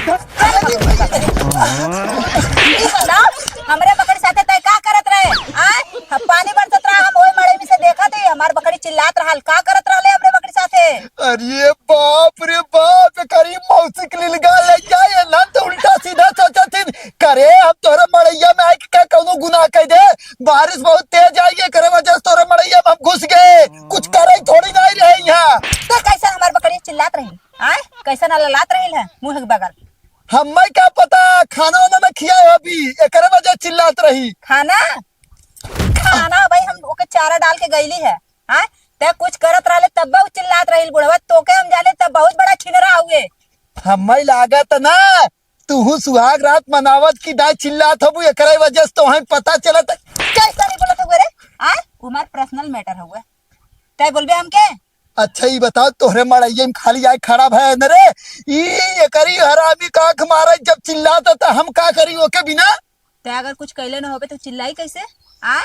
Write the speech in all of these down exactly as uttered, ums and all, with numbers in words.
ई बताओ, हमरे बकरी साथे तय का करत रहे? आय, हम पानी बरसत रहा, हम ओए मड़ई में से देखत ही, हमार बकरी चिल्लात रहल, का करत रहले हमरे बकरी साथे? अरे बाप रे बाप, करी मौसी के लिलगा ले जाए ना, तो उल्टा सीधा सोचत ही, करे हम तोहरे मड़ैया में आके का कौनो गुनाह कह दे? बारिश बहुत तेज आई, एकरे वजह से तोहरे मड़ैया में हम घुस गए, कुछ करे थोड़ी नहीं रहे यहाँ। तो कैसे हमार बकरी चिल्लात रही? आय, कैसे ना ललात रही है मुँह के बगल? हमें का पता, खाना वाना ना खिया हो अभी, एकरे वजह चिल्लात रही। खाना? खाना भाई हम ओके चारा डाल के गईली है। हाँ, ते कुछ करत रहले तब उ चिल्लात रही बुढ़वा, तोके हम जाने तब बहुत बड़ा छिनरा हुए। हमें लागत ना, तूहू सुहाग रात मनावत की दाई चिल्लात हबू, एकरे वजह से तोहई पता चलत। कैसे नहीं बोलत हुए रे? हाँ, हमार पर्सनल मैटर हुए, तय बोलबे हमके? अच्छा, ई बताओ, तोहरे मड़ैया में खाली आए खड़ा भय न रे? ई एकरी हरामी का आँख मारे, जब चिल्लाता त हम का करी ओके बिना? ते अगर कुछ कैले न होबे तो चिल्लाई कैसे? आ?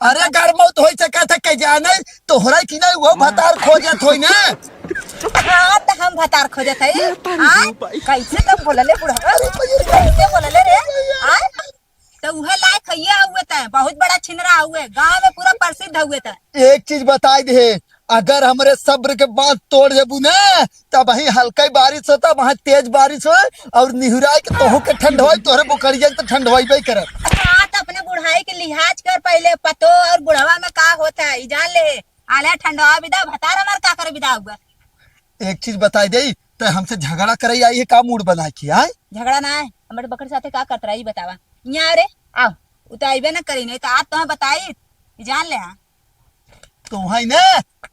अरे, गरमौत होई सके थे, के जाने, तोहरा की नहीं, वो भतार खोजत होई ना। हाँ, तो हम भतार खोजत है। हाँ? कैसे तब बोलले बुढ़वा? कैसे बोलले रे? हाँ? तो उहे लायक हइये हुए तय, बहुत बड़ा छिनरा हुए, गांव में पूरा प्रसिद्ध हुए तय। एक चीज बताई दे, अगर हमरे सब्र के बांध तोड़ देबू ना, तब वहीं हल्का ही बारिश होता, वहाँ तेज बारिश हो और निहुराई के तोहू के ठंड होई, तोहरे बुकड़िया के तो ठंड होइबे करत। हाँ, तो अपने बुढ़ाई के लिहाज कर पहले, पतो और बुढ़वा में का होता है, ई जान ले। आले ठंडवा बिदा, भतार हमार का करे बिदा हुआ। एक चीज बताई दे, तो हमसे झगड़ा करे आई है का मूड बना के, आए? झगड़ा ना है, हमारे बकरी साथे का करत रहा, ई बतावा। यहाँ रे, आओ, उ तो अइबे ना करी, नहीं तो आज तुम्हें बताई, ई जान ले। हाँ। तोहई ना,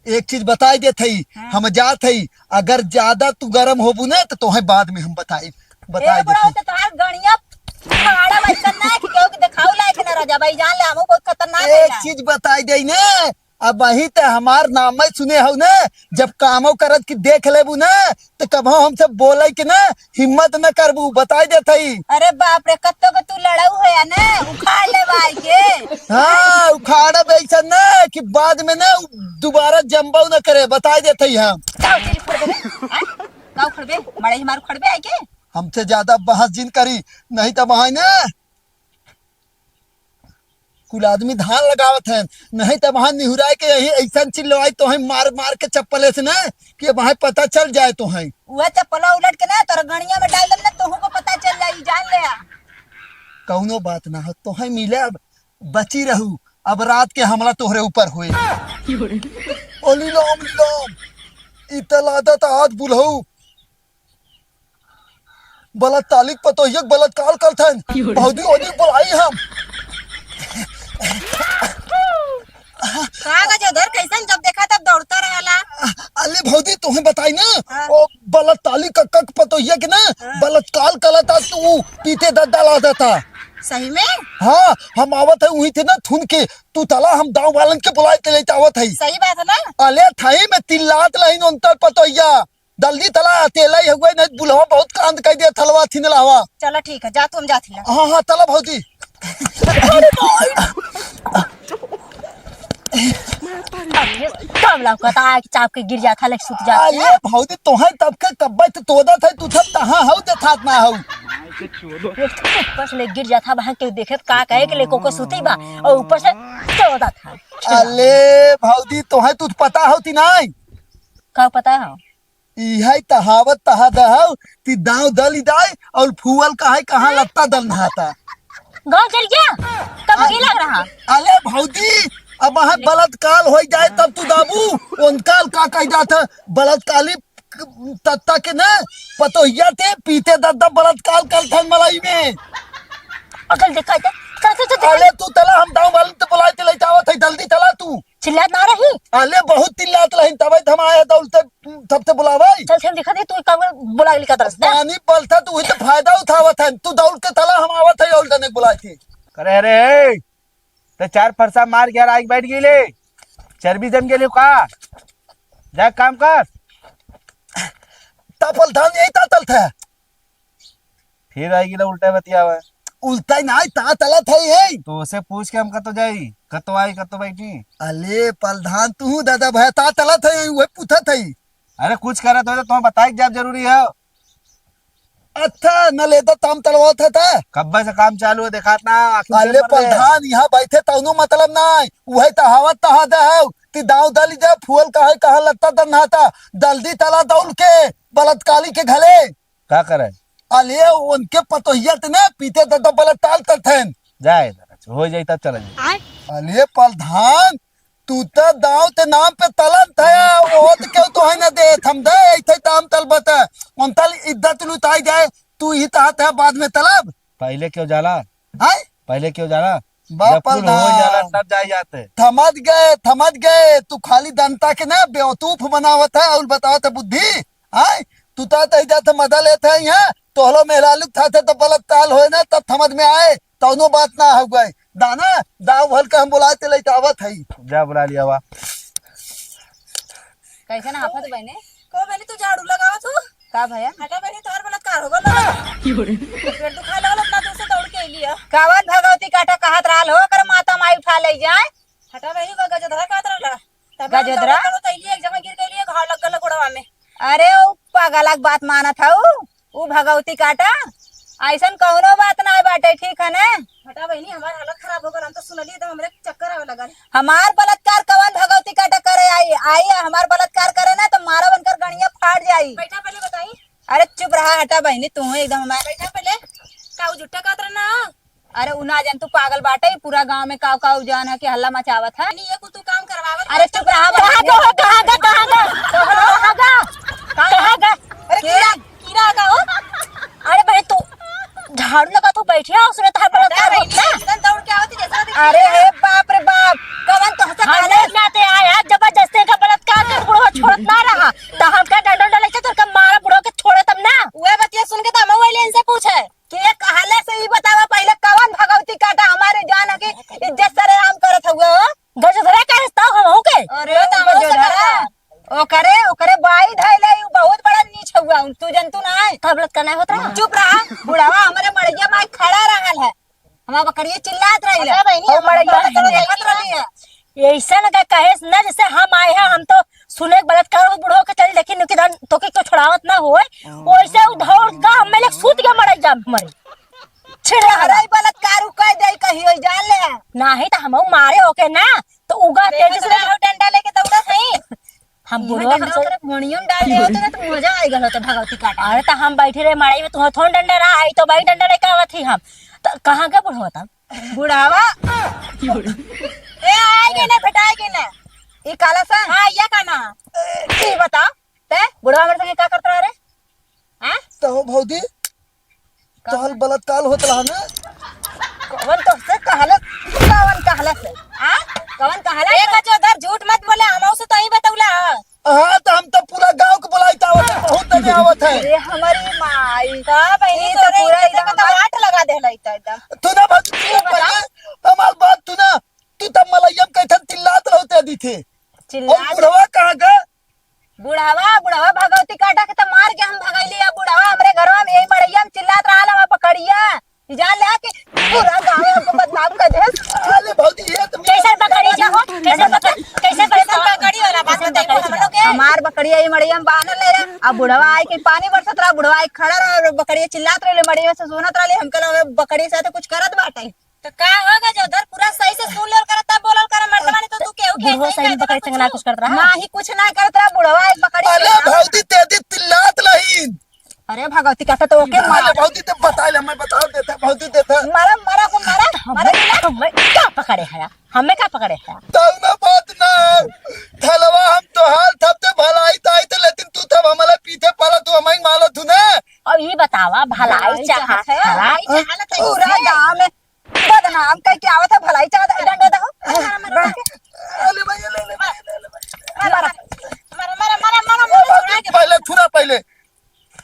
एक चीज बताई देत हई, हाँ। हम जात हई, अगर ज्यादा तू गरम होबू ना, तो तोहई बाद में हम बताई, बताई ए देत बुढ़ऊ, हई। तो तोहार गणिया फाड़ा वैसन ना है कि केहू के देखाऊ लायक ना रह जाबा, ई जान ले, हमहू बहुत खतरनाक है एक ना। चीज बताई देई ना, अब वही ते हमार नाम में सुने हऊ ना, जब कामो करत की देख लेबू ना, तो कबहू हमसे बोले के ना हिम्मत न करबू, बताई देत हई। अरे बाप रे, कत्तो के तू लड़ऊ है या ना, उखाड़ ले भाई के। हाँ, उखाड़ब ऐसा ना कि बाद में ना उ दोबारा जम्बऊ न करे, बताई देत हई हम। का उखाड़ देबे? हाँ? का उखड़बे? मड़ई हमार उखड़बे आई के? हमसे ज्यादा बहस जिन करी, नहीं तो वहाँ ना कुल आदमी धान लगावत हैं, नहीं तो वहाँ निहुराए के यही ऐसा चिल्लवाई तो हम मार मार के चप्पले से ना कि वहाँ पता चल जाए तो हैं। वह चप्पला उलट के ना तोर गणिया में डाल देम ना, तोहू को पता चल जाई, जान ले आ। कौनो बात ना हो, तो है मिले अब बची रहू, अब रात के हमला तोहरे ऊपर होए। ओली लोम लोम, ई तलादत आज बुलहू। बलात्कालिक पतोहियक बलात्कार करथन। भौजी ओजी बोलाई हम। का गजोधर, कैसन जब देखा तब दौड़ता रहला? अले भौजी, तोहे बताई ना, हाँ। ओ बलात्कालिक कक्का के पतोहिया के ना, हाँ। बलात्कार करता तू पीते दर्द डाला देता। सही में? हाँ, हम आवत है वहीं थे ना थुन के, तू तला हम दाव वालन के बुलाए ते लेते आवत है। सही बात है ना? अले थाई में तिल्लात लहिन उनतर पतोहिया। जल्दी तला, अकेला ही हुए, नहीं बुलवा बहुत कांद कह दिया, थलवा थिन लावा। चला ठीक है, जा तू, हम जात हिला। हाँ, हाँ, तला भौजी। अरे, कम लौकता है कि चाप के गिर जात है, लेके सुत जात है। अरे भौजी, तोहे तब के कब्बे से तोदत है, तू सब कहाँ हऊ, देखात ना हऊ। ऊपर से ले गिर जात है, वहाँ के देखे का कहे के लेको को सुती बा, और ऊपर से तोदत है। अले भौजी, तोहे तू पता हो कि नहीं? का पता है? इहै तहावत तहा दहौ, ती दाँव दलि दाय और फूअल कहाय कहाँ लत्ता दल नहाता। गाँव चल गया? तब मुझे लग रहा। अले भौजी, अब वहाँ बलात्कार होइ जाए तब तू दाबू, उनकाल का कह जाता, बलात्कारी तत्ता के न, पतोहिया ते पीते दद्दा बलात्कार करथन मलाई में। अकल देखा था, चल, चल, चल, चल। अले तू तला हम दाँव वालन ते बुलाए ते ले जावत है, जल्दी तला तू। चिल्लात ना रही। अले बहुत चिल्लात रही, तबे त हम आए त उल्टे सबसे बुलावे। चल, चल, देखा दे, तू एक काम कर, बुला के लेकर तरस दे। पानी पलता तू ही तो फायदा उठावत है, तू दौड़ के तला हम आवत है उल्टे ने बुलाए थे। अरे, अरे, ए, ते चार फरसा मार के यार आके बैठ गई ले, चर्बी जम गेली का? जा काम कर। तापल धान यही तातल था। फिर आई गेला उल्टा बतियावे। उल्टा ही ना, ता तला था यही। तो उसे पूछ के हम कतो जाई, कतो आई, कतो बैठी। अले प्रधान, तू दादा भया ता तला था यही, वही पूछा था ही। अरे कुछ करत हो तो तुम्हें बताए के जाब जरूरी है। अच्छा, न लेदा ताम तलवावत है त? कब्बे से काम चालू है, देखात ना, आँखी से अले मर रहे। प्रधान, यहाँ बैठे तौनो मतलब ना है। उहे त हवा तहा दे है, ती दाव दली दे, फुअल कहे, कहा लत्ता दन्हाता, दल्दी तला दौल के, बलात्कारी के घले। का करे? अले, उनके पतोहिया ते ने पीते ते तो बलात्कार करथेन। जाए, हो जाई तब चला जाई। अले, प्रधान, तू त दाव ते नाम पे तलन था, वो त क्यों तो है ना दे, थम दे, ऐसे दाम तल बता। उन तल इज्जत लुटाई जाए, तू ही तात है बाद में तलब। पहले क्यों जाला? हैं? पहले क्यों जाला? बा जब कुल हो प्रधान। जाला, तब जाए जाते। थमत गए, थमत गए, तू खाली दंता के ना बेवकूफ बनावत है और बतावत है बुद्धि। हैं? तू तात ही जाते मजा लेते हैं यहाँ, तोहलो मेहरालू था थे तो बलात्कार होए ना, तब समझ में आए। तौनो बात ना हो गए। दाना, दाव भल के हम बुलाए ते लेके आवत हई। जा बुला लिया वा। कैसे ना हाफत बहने? को बहनी तू झाड़ू लगावत हो? का भया? हटा बहनी, तोहर बलात्कार हो गल। पेट दुखाए लगल, इतना दूर से दौड़ के अइली है। कवन भगवती काटा कहत रहल हो, ओकर माता माई उठा ले जाए। हटा बहनी, को गजधरा कहत रहला। तब हम गजधरा? दौड़ के अइली, एक जगह गिर गइली, घाव लग गल गोड़वा में। अरे, उ पगला के बात मानत हऊ, उ भगवती काटा, ऐसन कौनो बात ना बाटे, ठीक है ना? हटा बहनी, हमार हालत खराब हो गल, हम तो सुनलिए तो हमरे चक्कर आवे लगल। हमार बलात्कार कवन भगवती काटा करे आई? आई हमार बलात्कार करे ना तो मारा बनकर गणिया फाट जाई। बैठा पहले बताई। अरे चुप रहा, हटा बहनी, तू एकदम हमार बैठा पहले। का उ जुट्टा कहत रहे ना? अरे उ ना जान तू पागल बाटे, पूरा गांव में काव काव जान है कि हल्ला मचावत है। नहीं, ये कुल तू काम करवावत अरे बाटे। चुप रहा, कहाँ गए हो, कहाँ गए, कहाँ गए, कहाँ गए, कहाँ गए? अरे कीड़ा, कीड़ा का हो? अरे भाई तू झाड़ू लगा, तू बैठे हो, उसने तो हर बड़ा हटा बहनी, होता है। एकदम दौड़ के आवत है, जैसे होती अरे कीड़ा। हे बाप रे बाप, कवन तो हंसा हम काले। लोग ना ते आया, जबरदस्ती का बलात्कार कर बुढ़वा छोड़त ना रहा, तो हम का डंडा डंडा लेके तोर का मारा बुढ़वा के छोड़े तब ना। उहे बतिया सुन के तो हम वाले इनसे पूछे। के कहले से ई बतावा पहिले, कवन भगवती काटा हमारे जान की इज्जत सरेआम करत हुआ हो? गजधरा कहे तो हम हो के? अरे, तो हमहू से गजधरा। करवा। ओकरे, ओकरे बाई धैले, उ बहुत बड़ा नीच हुआ, तू जनतू ना है। तब लत का नहीं होत रहा? चुप रहा, बुढ़ावा हमरे मड़िया में खड़ा रहल है, हमार बकरिया चिल्लात रही है। अच्छा बहनी, और हम मड़िया में खड़ा देखत रहली है। ऐसा लगा कहे न जैसे हम आए हैं, हम तो सुने के बलात्कार हो बुढ़ो के चल देखी नुकी दान तो के क्यों छोड़ावत ना होए, वैसे उ दौड़ का हम लोग सूत गया मड़ई जाम हमारे। छिड़ा हरा। अरे बलात्कार उ कह दे कही होई जान ले। नाही तो हम मारे ओके ना तो उगा अरे तेजी से। तो डंडा लेके दौड़ा सही। हम इहे बुढ़वा डंडा हमसे ओकरे मोड़ियों में डाल दे होते ना तो मजा आएगा होता भगवती काटा। अरे तो हम बैठे रहे मड़ई में, तू थोन डंडा रहा आई तो भाई डंडा लेके आवत ही हम। तो कहाँ गए बुढ़वा तब? बुढ़ावा। ए, आए गए ना, भेटाए गए ना। ई काला सा? हाँ, ये का ना? ई बता, ते बुढ़वा हमरे संगे का करत रहा रे? हाँ? तो भौजी, का? तोहल बलात्कार होत रहा ना? कवन तोहसे कहलस? कवन कहलस? हाँ? कवन कहलस? ए, गजोधर, झूठ मत बोले, हमहू से तो ही बतौला। हाँ, तो हम तो पूरा गांव के बुलाइत आवत है, बहुत देने आवत है। अरे हमारी माई। का बहनी, ई तो तोरे पूरा इज्जत एकदम का तो हमार वाट लगा देहला इतना एकदम। तू ना भौजी, तू ये ना बता। पहिले हमार बात तू ना, तू तब मलैया में कैथन चिल्लात रहते दी थे। चिल्लात और बुढ़वा कहाँ गए? बुढ़वा, बुढ़वा भगवती काटा के तो मार के हम भगैली। अब बुढ़वा हमरे घरवा में यही मड़ैया में चिल्लात रहल, हम बकरिया। ई जान ले कि पूरा गाँव हमको बदनाम कर दे। अरे भौजी, ये तो कैसे बकरी जा हो? कैसे बकरी? कैसे बकरी? कैसे बकरी वाला बात कैसे बताइबो बकरी हम लोग के? हमार बकरिया ई मड़िया में बांधल रहे। अब बुढ़वा आए के पानी बरसत रहा, बुढ़वा आए खड़ा रहा और बकरिया चिल्लात रहे, मड़िया से सुनत रहे, हमके लगे बकरी साथे कुछ करत बाटे। तो का होगा जो उधर पूरा सही से सुन लेवल कर, तब बोलल कर, मर्दवा नहीं तो तू केहू के बुढ़वा ऐसे ही सही कह में बकरी देबा संग ना कुछ। कुछ करत रहा? नाही, कुछ ना करत रहा, बुढ़वा एक बकरी अरे चिल्ला- भौजी, तेजी तिल्लात लहीन। अरे भगवती कहता तो ओके मार। अरे भौजी, तो बता ले, मैं बता देता, भौजी देता। मारा, मारा को मारा, मारा। हमें, हमें क्या पकड़े है? हमें क्या पकड़े है? तौना बात ना, थलवा हम तोहार थप ते भलाई ताई ते, लेकिन तू तब हमारे पीछे पड़ा, तू हमारी मालत हूँ ना। अब ये बतावा, भलाई भलाई चाहत चाहत है, है? भलाई चाहत है। पूरा गाँव में बदनाम कह के आवत है, भलाई चाहत है, डंडा दहो। अरे भाई, ले, ले, ले, ले, ले, ले। मारा। मारा, मारा, मारा, मारा, मारा, छोड़ा के। पहले, थोड़ा पहले।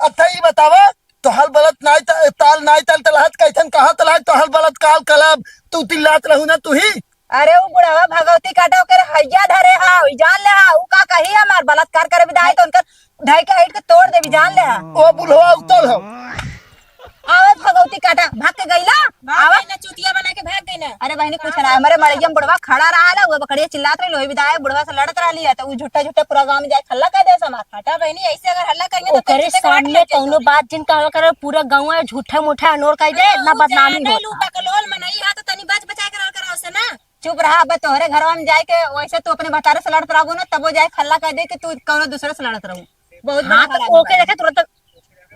अच्छा, ई बतावा, तोहल बलत नाई त-, ताल नाई ताल तलहत कैथन कहाँ तलहत, तोहल बलत काल कलब, तू तिल्लात रहू ना तू ही। अरे, उ बुढ़वा भगवती काटा ओकर हैया धरे हा, ई जान ले हा, उ का कही हमार बलात्कार करे विदाई तो उनकर ढाई के हाइट के तोड़ देबी, जान ले हा। ओ बुढ़वा उतल हो। आवे भगवती ती काटा, भाग के गइला? भाग आवा। गई ना, चुतिया बना के भाग गई ना। अरे बहिनी, कुछ ना, हमरे मड़इया में बुढ़वा खड़ा रहा ला, वो बकरिया चिल्लात रही, लोही बिदाए, बुढ़वा से लड़त रहली है, तो उ झूठा झूठा पूरा गाँव में जाए हल्ला कर दे समार। हटा बहिनी, ऐसे अगर हल्ला करेंगे तो ओकरे चुतिया के सामने बात कौनो बात जिन कहवा करे, पूरा गाँव में झूठा मूठा अनोर कह दे, इतना बदनामी होता। बकलोल मनई है तो तनी बच बचाए के रहा करा उसे ना। चुप रहा, अब तोहरे घरवा में जाए के वैसे तू अपने भतारे से लड़त रहबो ना, तबो जाए हल्ला कर दे कि तू कौनो दूसरे से लड़त रहू। बहुत बड़ा हाँ, तो खराब ओके है। देखे तुरंत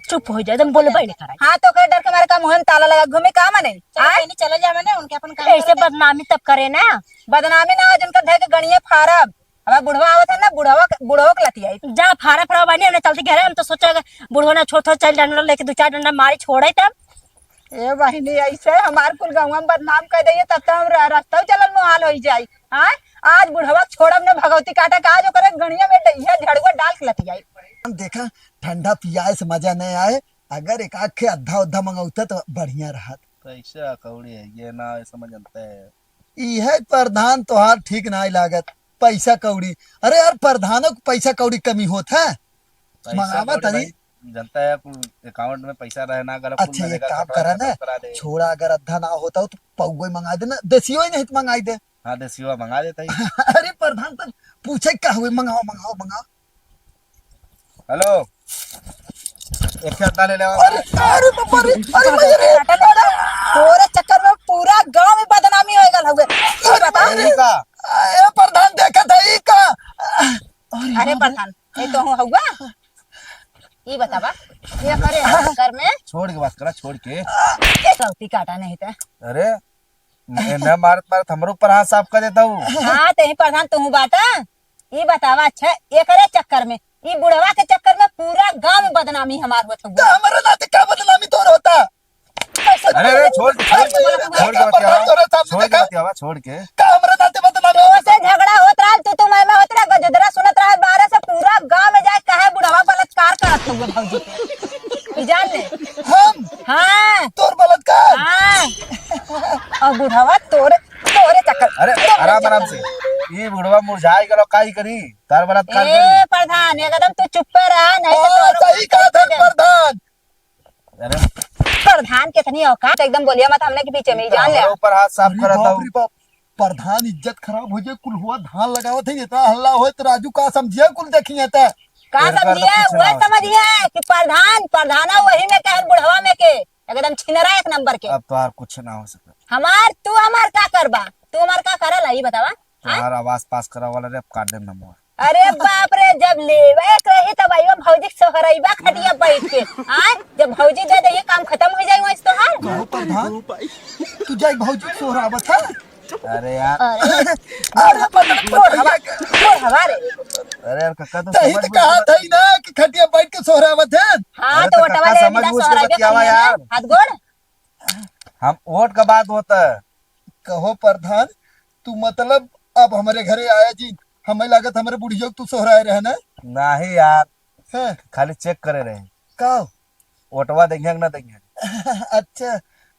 चुप हो जाए, एकदम बोलबे नहीं करे। हाँ, तो ओकरे डर के मारे का मुँह में ताला लगा घूमे का मने? चलो, आय? कहीं चलो जा मने, उनके अपन काम ऐसे करे दे। बदनामी तब करे ना। बदनामी ना हो, जिनका धर के गणिये फारब। अब बुढ़वा आवत है ना, बुढ़वा के, बुढ़वा के लतियाई। जा फारा फरा बानी, हमने चलती घरे, हम तो सोचा बुढ़वा ना छोड़, थोड़ा चल डंडा लेके दो चार डंडा मारी छोड़े तब। ए बहिनी, ऐसे हमार कुल गौवा में बदनाम कर दइए, तब तो हम र-, रस्तौ चलल मोहाल होई जाई। हाँ, आज बुढ़वा के छोड़ब न भगवती काटा का, आज ओकरे गणिया में ड-, इहे झड़ुआ डाल के लतियाई। देखा, ठंडा पियाए से मजा नहीं आए, अगर एक आध खे अद्धा उद्धा मंगौता तो बढ़िया रहत। पैसा कौड़ी है, ये ना समझ अंते है। इहे प्रधान तोहार ठीक नाई लागत, पैसा कौड़ी। अरे यार, प्रधानों को पैसा कौड़ी कमी होत है? पैसा मंगावा कौड़ी तनी। भाई, जनता है, कुल account में पैसा रहे ना, गलत कुल अच्छा, ना एक देगा, काम कटवा करा खत्म ना, करा दे। छोड़ा, अगर अद्धा ना होता हो तो पौगो ही मंगा दे ना, देसियो ही नहीं तो मंगाई दे। हाँ, देसियो मंगा देता ही। अरे प्रधान, तब पूछे का हुए, मंगाओ, मंगाओ, मंगाओ। हेलो, एक ठे अद्धा ले ले आओ। अरे, अरे बाप रे, अरे भैया रे, अरे। तोरे चक्कर में पूरा गांव में बदनामी हो गल हउए। ई बता। ई का? ए प्रधान, देखत है ई का? अरे अरे बाप रे। प्रधान, ए तो हूँ हउआ। ई बतावा, ये करे चक्कर में। छोड़ के बात करा, छोड़ के। ये गलती काटा नहीं था। अरे, मैं न मारत मारत हमरो पर हाथ साफ कर देता हूँ। हाँ, ते ही प्रधान तू बाटा। ई बतावा, अच्छा, एकरे चक्कर में, ई बुढ़वा के चक्कर में पूरा गांव में बदनामी हमार होत तो हउए। हमरे नाते का बदनामी तोर होता? कैसे अरे, अरे, बदनामी? छोड़ के, छोड़ के, कैसे बदनामी? छोड़ के बतियावा, छोड़ के बतियावा, छोड़ के। का हमरे नाते बदनामी तो होता? से झगड़ा होत रहल, तू, तू मैं, मैं होत रहा, गजदरा सुनत रहा, बारह से पूरा गांव में जाए कहे बुढ़वा बलात्कार करत हउए भौजी के। ई जान ले। हम? हाँ। तोर बलात्कार? हाँ। और बुढ़वा तोरे, तोरे चक्कर, अरे, तोरे आराम, आराम चक्कर से। में। ई बुढ़वा मुरझाई गलो, काई करी? तार बलात्कार ए, करी? प्रधान, एकदम तू चुप्पे रहा, नहीं तो हाँ, तोरो सही कहत है प्रधान। अरे। प्रधान कितनी औकात, एकदम बोलिया मत हमने के पीछे में, ई जान ले। हमरे ऊपर हाथ साफ अरे करत बाप हऊ। रे बाप, प्रधान इज्जत खराब हो जाए, कुल हुआ धान लगावत है, इतना हल्ला होए तो राजू का समझिए, कुल देखिए त। का एकर तो समझिए, कुछ ना वह हो सके। समझिए कि प्रधान, प्रधाना वही में कहन बुढ़वा में के, एकदम छिनरा एक नंबर के। अब तो यार कुछ ना हो सके। हमार, तू हमार का करबा? तू हमार का करला, ई बतावा? हाँ? तोहार आवास पास करा वाला रे, अब काट देम नमवा। अरे बाप रे, जब लेवे के रही तब आइबा भौजी के सोहरइबा खटिया बैठ के। हाँ, जब भौजी दे दे, ये काम खत्म हो जाई वहीं से तोहार। कहो प्रधान, तू जाई भौजी के सोहरावत है? अरे यार। अरे, अरे, पता नहीं छोड़ हवा, छोड़ हवा रे। अरे यार, कक्का, तो तही समझ तो में कहा था ही ना कि खटिया बैठ के सोहरावत है। हाँ, अरे, तो तो वोटवा कक्का, ले समझ मिला बूझ के सोहराइबे बतियावा करिया ना, यार। हाथ गोड़। हम वोट का बात होता है। कहो प्रधान, तू मतलब अब हमरे घरे आया जी, हमें लागत हमरे बुढ़ियो के तू सोहराए रहे ना? नाही यार, हैं? खाली check करे रहे। का? वोटवा देंगे कि ना देंगे? अच्छा,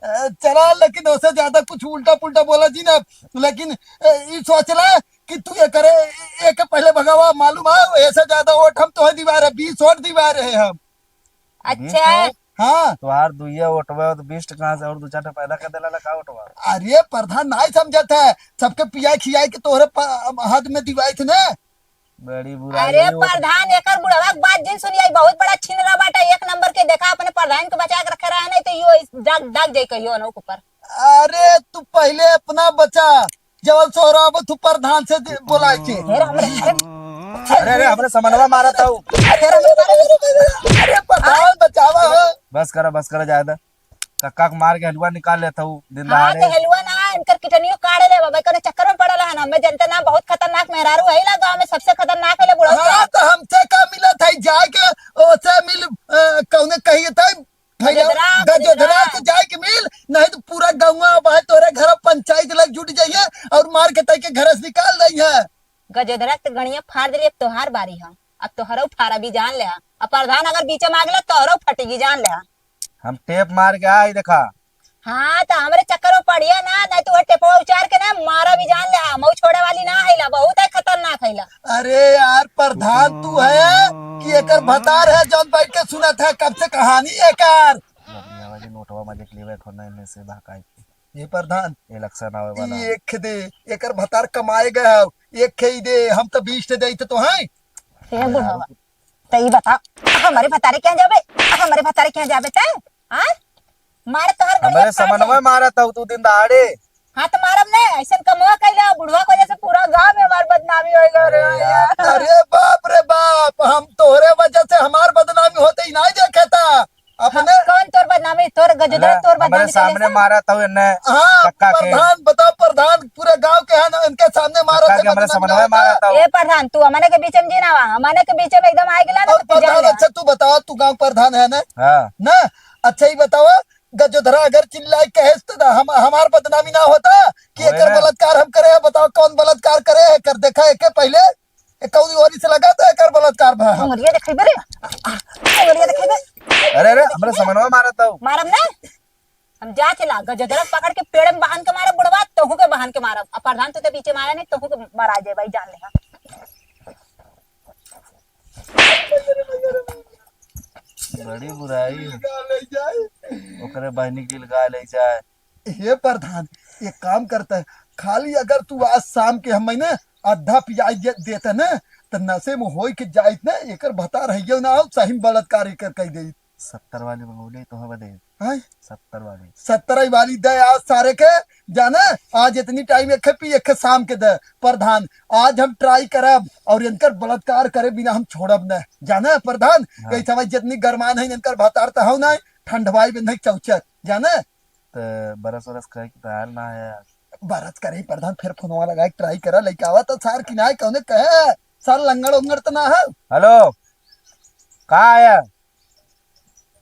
अ, चला, लेकिन ओसे ज्यादा कुछ उल्टा पुल्टा बोला जी ना, लेकिन, अ, ई सोचला कि तू ये करे, एक पहले भगावा, मालूम है, ऐसे ज्यादा वोट हम तोहे दिवा रहे, बीस वोट दिवा रहे हम। अच्छा। बीस वोट? हाँ। तोहार दुइया वोटवा तो बीस कहाँ से और दो चार ठे पैदा कर देला ला का वोटवा? अरे प्रधान नाई समझत है, सबके पियाई खियाई के तोहरे प-, हाथ में दिवाई थे ना। बड़ी बुराई अरे हुई वो। प्रधान, एकर बुढ़वा के बात जिन सुनिए, बहुत बड़ा छिनरा बाटा, एक नंबर के। देखा, अपने प्रधान के बचा के रखे रहे, नहीं तो यो इस दाग, दाग जाई कहियो ना ऊपर। अरे तू पहले अपना बचा, जवन सोहराबो तू प्रधान से दे-, बोला के। अरे, हमरे, अरे, अरे, अरे, हमरे समनवा मारा था ऊ। अरे, अरे, अरे, अरे, अरे, प्रधान बचावा हो। बस करा, बस करा, ज्यादा। कक्का के मार के हलवा निकाल लेता हूँ, दिन हाँ, दहाड़े। तो हलवा ना, इनकर किडनियो काढ़ ले बाबा, कने चक्कर में पड़ल है ना, मैं जनता ना, बहुत खतरनाक मेहरारू है ला गाँव में, सबसे खतरनाक है ले बुढ़ऊ हाँ, का। तो हमसे का मिला था, जाए के ओसे मिल, अ, कौने कहिए था, भैया, गजोधरा, गजोधरा गजोधरा। से जाए के मिल, नहीं तो पूरा गौवा अब है तोरे घर पंचायत लग जुट जाइए और मार के तय के घर से निकाल दई है। गजोधरा के तो गणिया फाड़ देली, अब तोहार बारी है, अब तोहरो फाड़ा भी जान ले। अब प्रधान अगर बीचे में आ गला, तोहरो फटेगी, जान ले। हम टेप मार के आई, देखा। हाँ, तो हमरे चक्कर में पड़िया ना, नहीं तो वह टेपवा उचार के ना मारा भी जान ले, हम छोड़े वाली ना हैला, बहुत है खतरनाक हैला। अरे यार, प्रधान तू है कि एकर भतार है, जौन बैठ के सुनत है कब से कहानी एकर? मजे के लिए बैठो नहीं में से बहकाई। ये प्रधान, इलेक्शन आवे वाला ई है। एक दे, एकर भतार कमाए गए हो, एक खे ही दे, हम तो बीस दे देते तो हैं। हे बुढ़वा, तो ई बता, हमरे भतारे क्या जाबे, हमरे भतारे क्या जाबे तै? हाँ? मार तोहर बढ़िया हमरे फाड़ समनवा दे। मारा था तू दिन दहाड़े। हाँ, तो मारब ने, ऐसन कमवा कैला, बुढ़वा के वजह से पूरा गांव में हमार बदनामी हो गया रे अरे यार। यार। अरे बाप रे बाप, हम तोहरे वजह से हमार बदनामी होते ही नहीं देखे था। अपने हाँ, कौन तोर बदनामी? तोर गजोधर अरे, तोर हमरे बदनामी कैले सामने से? मारा था इन्हें हाँ, कक्का के। प्रधान, बताओ प्रधान, पूरे गांव के है ना, इनके सामने मारा कक्का था, के हमरे बदनामी समनवा होता। मारा था। ए प्रधान, तू हमने के बीच में जी ना आवा, हमने के बीच में एकदम आए गेला ना और तो तू जान प्रधान, ले। अच्छा तू बताओ, तू गांव प्रधान है ना? हाँ। ना, अच्छा ही बताओ, गजोधरा अगर चिल्लाई कहे तो हम, हमार बदनामी ना होता कि वही एकर ना। बलात्कार हम करे हैं? बताओ कौन बलात्कार करे है? कर देखा है के पहले? ए कौन ओरी से लगा तो एकर बलात्कार भा हम। अंगरिया देखेबे रे, अंगरिया देखेबे। अरे, अरे, हमरे समनवा मारत हौ। मारब ना, हम जा चला, गजोधरा पकड़ के पेड़ में बांध के मारब बुढ़वा, तोहू के बांध के मारब। अब प्रधान तू तो पीछे मारा नहीं, तोहू के मारा जाए भाई, जान ले। हाँ। बड़ी बुराई है। गा ले जाए। ओकरे बहनी के गा ले जाए। हे प्रधान, एक काम करता है, खाली अगर तू आज शाम के हमें ना आधा पियाई दे, देता ना, तो नशे में होई के जाइत ना, एकर भतार हइयो ना हो, सही में बलात्कार एकर कई देइत। सत्तर वाली मंगौले तो हवा दे। हैं? सत्तर वाली। सत्तर वाली दे आज सारे के, जाना, आज इतनी टाइम एक पी, एक शाम के दे। प्रधान, आज हम ट्राई करब और इनकर बलात्कार करे बिना हम छोड़ब न। जाना प्रधान, हाँ। कई समय जितनी गरमान है इनकर भतार तो हौ ना, ठंडवाई में नहीं चौचर, जाना। तो बरस वरस करे की तैयार ना है यार। बरस करे प्रधान, फिर फोनवा लगा के ट्राई करा, लइका आवा तो सार की ना है, कौने कहे, सार लंगड़ उंगड़ तो ना है। हेलो, का आया?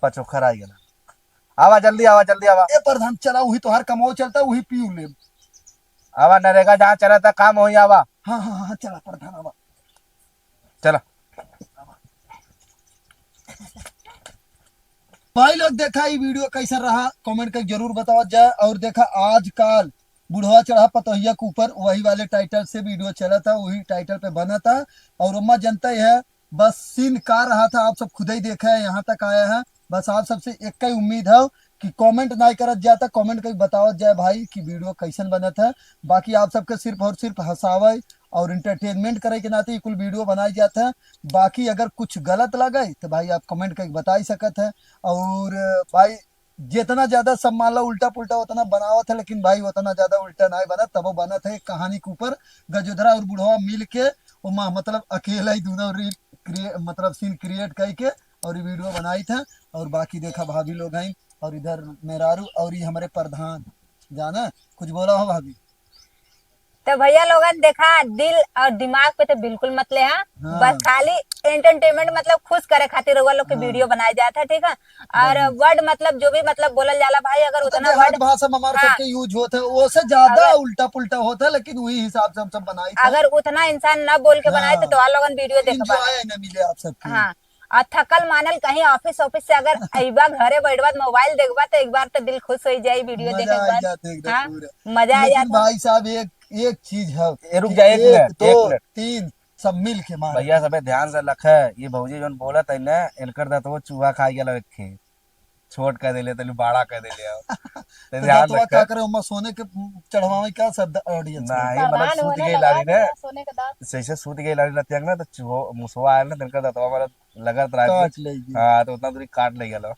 पचोखर आ गया। आवा, जल्दी आवा, जल्दी आवा। ए प्रधान, चला, वही तोहार कमाओ चलता, वही पीऊ ले। आवा, नरेगा जहाँ चला था, काम वही आवा। हाँ, हाँ, हाँ, चला प्रधान, आवा। चला। भाई लोग, देखा ई वीडियो कैसा रहा, कमेंट करके जरूर बतावा जाए। और देखा, आजकल बुढ़वा चढ़ा पतोहिया के ऊपर, वही वाले टाइटल से वीडियो चला था, वही टाइटल पे बना था। और ओमा जनता ही है, बस सीन का रहा था, आप सब खुद ही देखा है, यहाँ तक आया है। बस आप सबसे एक ही उम्मीद है कि कमेंट ना करत जाता, कमेंट करके बतावत जाए भाई कि वीडियो कैसन बनत है। बाकी आप सबके सिर्फ और सिर्फ हंसावे और एंटरटेनमेंट करे के नाते ये कुल वीडियो बनाई जात है। बाकी अगर कुछ गलत लगे तो भाई आप कमेंट करके बता ही सकत है। और भाई जितना ज्यादा सब मान लो उल्टा पुल्टा उतना बनावत है, लेकिन भाई उतना ज्यादा उल्टा नहीं बनत, तबो बनत है कहानी के ऊपर। गजोधरा और बुढ़वा मिल के ओमा मतलब अकेला ही दोनों री-, क्रिए-, मतलब सीन क्रिएट करके और ये वीडियो बनाई था। और बाकी देखा भाभी लोग हैं और इधर मेहरारू और ये हमारे प्रधान। जाना कुछ बोला हो भाभी? तो भैया लोगन देखा, दिल और दिमाग पे तो बिल्कुल मत ले, हाँ। हाँ। बस खाली एंटरटेनमेंट मतलब खुश करे खातिर रउआ लोग के हाँ। वीडियो बनाए जात है, ठीक है? और बढ़िया। वर्ड मतलब जो भी मतलब बोलल जाला भाई, अगर तो उतना देहात वर्ड भाषा में हमारे हाँ। सबके यूज होत है, वो से ज्यादा अगर उल्टा पुल्टा होत है, लेकिन वही हिसाब से हम सब बनाई था। अगर उतना इंसान ना बोल के बनाए तो हाँ। तोहार लोगन वीडियो देखबा। एंजॉय ना मिले आप सबके। हाँ। और थकल मानल कहीं ऑफिस ऑफिस से अगर अइबा घरे बैठबा तो मोबाइल देखबा तो एक बार तो दिल खुश हो जाई वीडियो मजा देखे के आ बाद। जात है एकदम हाँ, पूरा। मजा आ लेकिन जाता। भाई साहब एक, एक चीज है ए, रुक कि जा, एक एक, मिनट, दो, एक मिनट। तीन, सब मिल के मार। भैया सबे ध्यान से लखे, ये भौजी जौन बोलत है ना, इनकर दतवा चूहा खा गेल एक खे। छोट कर देले, तनी बड़ा कर देले हो। तो तो ध्यान दतवा रखे। का करे, ओमा सोने के चढ़वावे क्या सब ऑडियंस में? नहीं, मतलब प्रधान सूत होने गई लगा लाड़ी ने। दिया सोने के दांत। जैसे सूत गई लाड़ी लतियंग ना, तो चूहो, मुसवा आयल ना, तिनका दतवा वाला लगत रहा काट कि, लेगी। हाँ, तो उतना दूरी काट ले गेलो।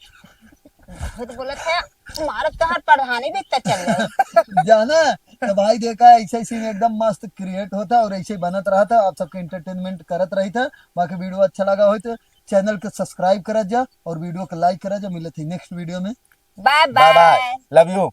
बहुत बोलत है, मारत तो हर प्रधानी भी इतना चल रहा है। जाना, तो भाई देखा, ऐसे ही सीन एकदम मस्त क्रिएट होता और ऐसे ही बनत रहा था, आप सबके एंटरटेनमेंट करत रही था। बाकी वीडियो अच्छा लगा हो तो चैनल के सब्सक्राइब करा जा और वीडियो को लाइक करा जा। मिलत ही नेक्स्ट वीडियो में। Bye bye bye. Bye. Love you.